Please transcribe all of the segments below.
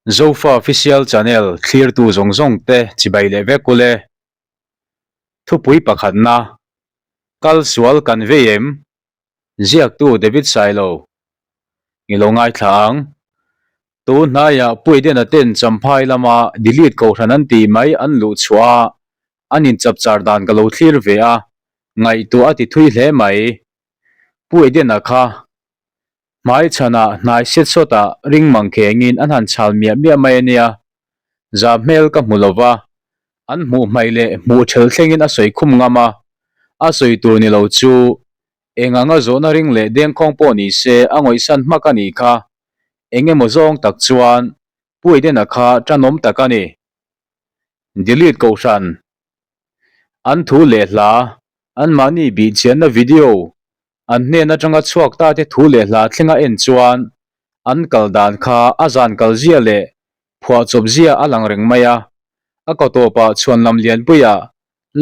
Zofa Official Channel thlirtu zawng zawng te chibai leh vek ule. Thupui pakhatna, Kal sual kan vei em? Ziaktu David Sailo i lo ngaithla ang. Tun hnaiah Puidena ten Champhai lama Delete Kohhran an tih mai an luh chhuah a, an inchapchar dan ka lo thlir ve a, ngaihtuah a ti thui hle mai. Puidena kha Hmai chhanah hnai set sawtah ring mang khengin an han chhal miah miah mai a nia. Zah hmel ka hmu lo va, an hmuh hmaih leh hmuh ṭhel thlengin a sawi khum ngam a. A sawi tur ni lo chu eng anga zawhna ring leh dengkhawng pawh ni se a ngawihsan hmak a nih kha. Eng emaw zawng tak chuan Pu Edena kha ṭanawm tak a ni. Delete Kohhran An thu leh hla, anmahni bihchianna video An hnen atanga chhuak ta te thu leh hla thlenga en chuan an kal dan kha a zan kal zia leh phuahchawp zia a lang reng mai a. A kaw tawpah chhuanlam lianpuiah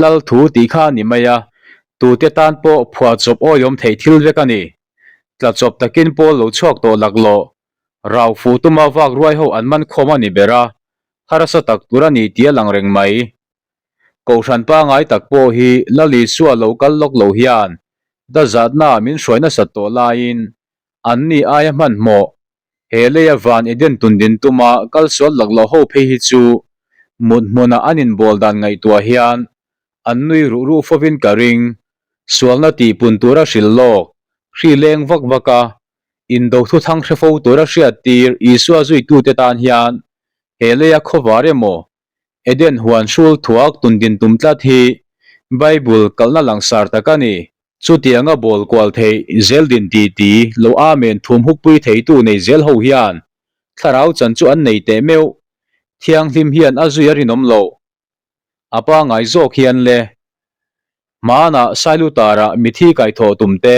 Lal thu tih kha a ni mai a, tute tan pawh phuahchawp awihawm theih thil vek a ni. Tlachawp takin pawl lo chhuak tawh laklawh, rau fuh tuma vak ruai ho an man khawm a ni ber a, harsa tak tur a ni tih a lang reng mai. Kohhran pangai tak pawh hi Lal Isua lo kal lawk lo hian dazatna min hruai nasat tawh laiin anni aia hmanhmawh he leia van Eden tundin tuma kal sual lak loh ho phei hi chu mut hmuna an inbawl dan ngaihtuah hian an nui ruh ruh fovin ka ring. Sualna tihpun tura hrilh lawk, hri leng vak vak a, indo thuthang hre fo tura hriattir Isua zuitute tan hian he leia khawvar emaw Eden huan hrul thuak tundin tum tlat hi Bible kalna langsar tak a ni. Chutianga bawl kual theih zel din ti ti lo Amen thum hukpui theitu nei zel ho hian thlarau chan chu an nei teh meuh. Thianghlim hian a zui a rinawm loh. A pangai zawk hian le. Hmanah Sailutara mithi kaihthawh tum te,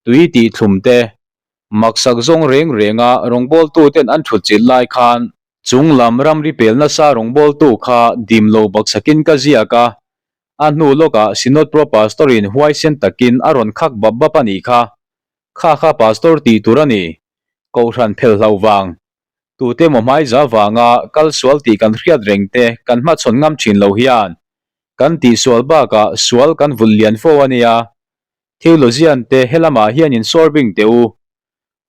tui tih thlum te, maksak zawng reng renga rawngbawltuten an thutchilh lai khan Chung lam ramri pel nasa rawngbawltu kha dim lo baksakin ka ziak a, a hnu lawkah Synod Pro Pastor-in huaisen takin a rawn khak bap bap a nih kha. Kha kha Pastor tih tur a ni. Kohhran phel hlau vang. Tute maw hmaiza vanga kal sual tih kan hriat reng te kan hmachhawn ngam thin lo hian kan tihsual bakah sual kan vulh lian fo a nia. Theologian te helamah hian insawr bing teh u.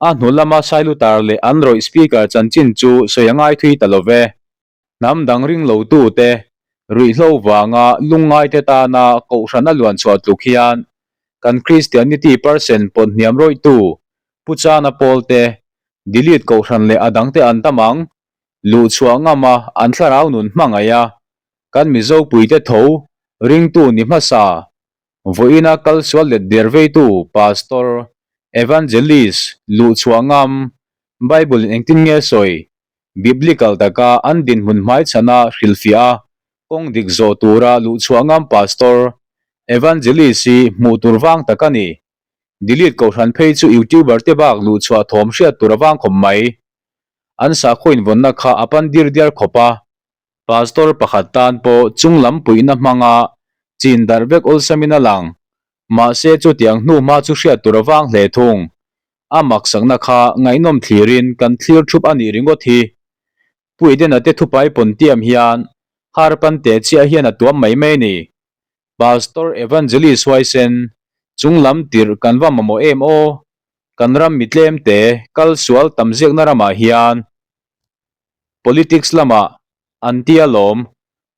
A hnu lama Sailutar leh an rawih speaker chanchin chu sawi a ngai thui ta lo ve. Hnam dang ring lo tute ruihhlo vanga lungngaite tana kohhran a luan chhuah tluk hian kan Christianity percent pawt hniam rawihtu Pu Chana Paul te, Delete kohhran leh a dangte an tam ang, luh chhuah ngama an thlarau nun hmangaih a, kan Mizo puite tho ringtu ni hmasa Vawiina kal sual let der veitu Pastor, Evangelist, luh chhuah ngam, Bible in engtin nge sawi? Biblical taka an dinhmun hmaichhana hrilhfiah a, kawng dik zawh tura luh chhuah ngam Pastor, Evangelist hi hmuh tur vang tak a ni. Delete Kohhran phei chu YouTuber te bak luh chhuah thawm hriat tur a vang khawp mai. An sakhaw invawnna kha a pan dir diar khawp a. Pastor pakhat tan pawh chung lam puihna hmanga chin darh vek awlsamin a lang. Mahse chutiang hnu hma chu hriat tur a vang hle thung. A maksakna kha ngaihnawm thlirin kan thlir thup a nih ringawt hi. Pu Edena te thupai pawn tiam hian har pan teh chiah hian a tuam mai mai a ni. Pastor Evangelist Huaisen, chung lam tirh kan va mamawh em aw? Kan ram mi tlem te kal sual tam ziakna ramah hian Politics lamah an tia lawm.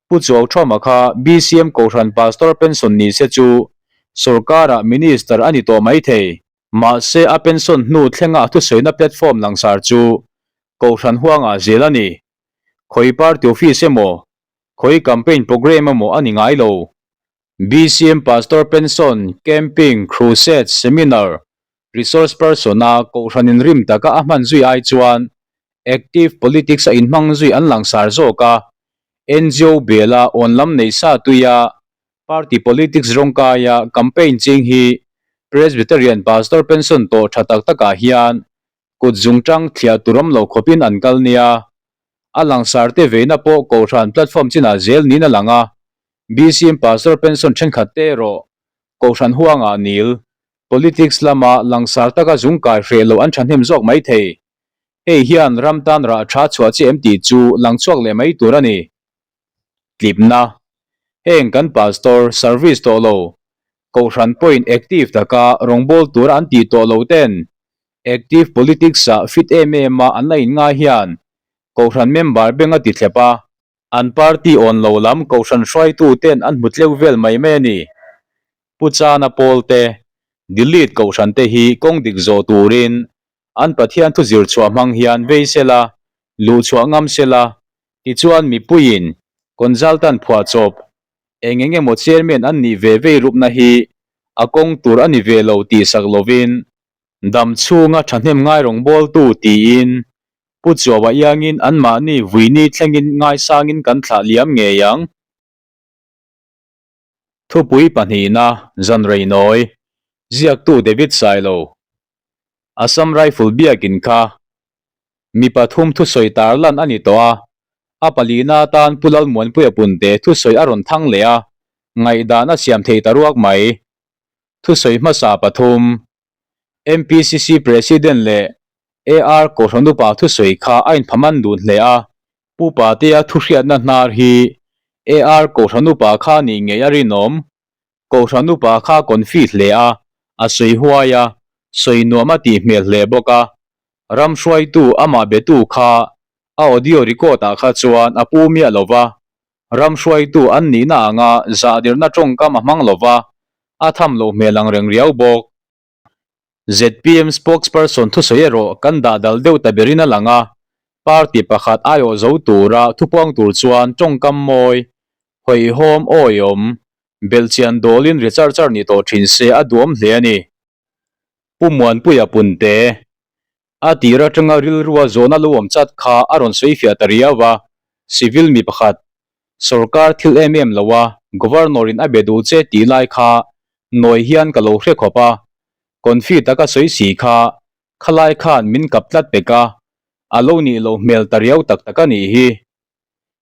Pu Chuauthawma kha BCM Kohhran Pastor pension ni se chu sorkarah Minister a ni tawh mai thei. Mahse a pension hnu thlenga a thusawina platform langsar chu Kohhran huangah zel a ni. Khawi party office emaw, khawi campaign programme emaw a ni ngai lo. BCM Pastor Pension, Camping, Crusade, Seminar, Resource Person a Kohhran inrim taka a hman zui ai chuan Active Politics a inhmang zui an langsar zawk a, NGO bela awn lam nei sa tuia Party Politics rawngkaia campaign ching hi Presbyterian Pastor Pension tawh tha tak takah hian kut zungtang thliah tur awm lo khawpin an kal nia. A langsar te veina pawh Kohhran platform chinah zel niin a lang a, BCM Pastor pension thenkhat te erawh Kohhran huangah nil, politics lama langsar taka zungkai hreh loh an thahnem zawk mai thei. Hei hian ram tan rah tha chhuah chi em tih chu lang chhuak leh mai tur a ni. Tlipna, Heng kan pastor service tawh lo, kohhran pawhin active taka rawngbâwl tura an tih tawh lo ten active politics ah fit em em a an la inngai hian kohhran member beng a ti thlep a, An party awn lo lam kohhran hruaitu ten an hmu tleu vel mai mai a ni. Pu Chana Paul te, Delete kohhran te hi kawng dik zawh turin an Pathian thu zir chhuah hmang hian vei sela, luh chhuah ngam sela, tichuan mipuiin consultant phuah chawp eng eng emaw chairman an nih ve vei rupna hi a kawng tur a ni ve lo tih sak lovin dam chhunga thahnem ngai rawngbawltu tiin Pu Chuaua iangin anmahni vuini thlengin ngaisangin kan thlah liam ngei ang. Thupui pahnihna, Zan Reinawi, ziaktu David Sailo, Assam Rifle biakin kha mi pathum thusawi tarlan a ni tawh a, a palina atan Pu Lalmuanpuia Punte thusawi a rawn thang leh a, ngaihdan a siam thei ta ruak mai. Thusawi hmasa pathum, MPCC President leh AR Kohhran upa thusawi kha a inphaman dun hle a, Pu Patea thuhriatna hnar hi AR Kohhran upa kha nih ngei a rinawm. Kohhran upa kha confi hle a, a sawi huai a, sawi nuam a tih hmel hle bawk a. Ram hruaitu amah betu kha a audio record ah kha chuan a pu miah lo va, Ram hruaitu an nihna anga zahdirna tawngkam a hmang lo va, a tham loh hmel ang reng riau bawk. Zpm spokesperson thusawi erawh kan dah dal deuh ta berin a lang a, party pakhat aiawh zo tura thupuang tur chuan tawngkam mawi, hawihhawm awiawm, belhchian dawlin ri char char ni tawh thin se a duhawm hle a ni. Pu Muanpuia Punte, a tir atanga rilrua zawhna lo awm chat kha a rawn sawi fiah ta riau a, civil mi pakhat, Sorkar thil em em lo a, Governor in a be duh che tih lai kha nawi hian ka lo hre khawp a, confi taka sawi si kha khalai khan min kap tlat pek a, a lo nih loh hmel ta riau tak tak a nih hi.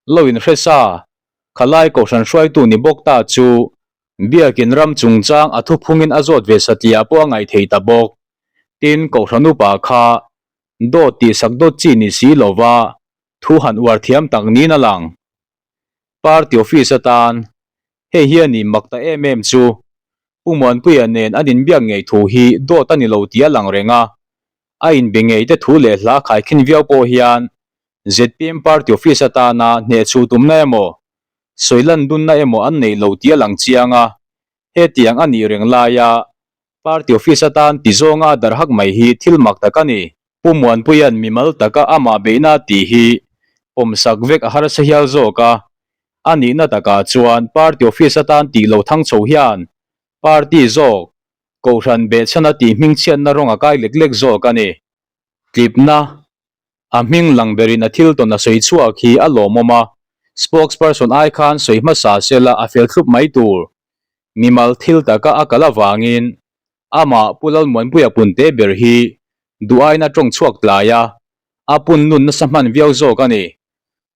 Lo in hre sa, khalai kohhran hruaitu ni bawk ta chu Biakin ram chungchang a thuphungin a zawt ve satliah pawh a ngaih thei ta bawk. Tin, kohhran upa kha dawt tihsak dawt chi ni si lova thu han uar thiam tak niin a lang. Party office atan hei hi a ni mak ta em em chu Pu Muanpuia nen an inbiak ngei thu hi dawt a ni lo tih a lang reng a, a inbe ngei te thu leh hla khaikhin viau pawh hian zpm party office atana hnehchhuh tumna emaw sawi lan dunna emaw an nei lo tih a lang chiang a, hetiang a nih reng laia Party office atan ti zawnga a darh hak mai hi thil mak tak a ni. Pu Muanpuia'n mimal taka amah beihna tih hi pawmsak vek a harsa hial zawk a. A nihna takah chuan party office atan tih lo thang chho hian party zawk kohhran behchhana tih hmingchhiatna rawng a kai lek lek zawk a ni. Tlipna A hming lang berin a thil tawn a sawi chhuak hi a lawmawm a, spokesperson ai khan sawi hmasa sela a fel thlup mai tur. Mimal thil taka a kal avangin amah Pu Lalmuanpuia Punte ber hi duh aiin a tawng chhuak tlai a, a pun nun nasa hman viau zawk a ni.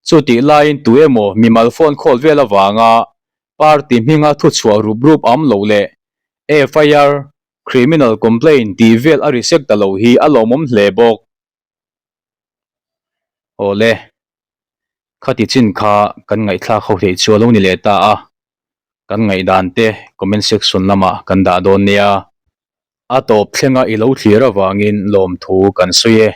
Chutih laiin tu emaw mimal phone call vel avanga party hminga thuchhuah rup rup am loh leh FIR, criminal complaint tih vel a ri sek ta lo hi a lawmawm hle bawk. Awle, khati chin kha kan ngaihthlak ho theih chu a lo ni leh ta a, kan ngaihdan te comment section lamah kan dah dawn nia. A tawp thlenga i lo thlir avangin lawmthu kan sawi e.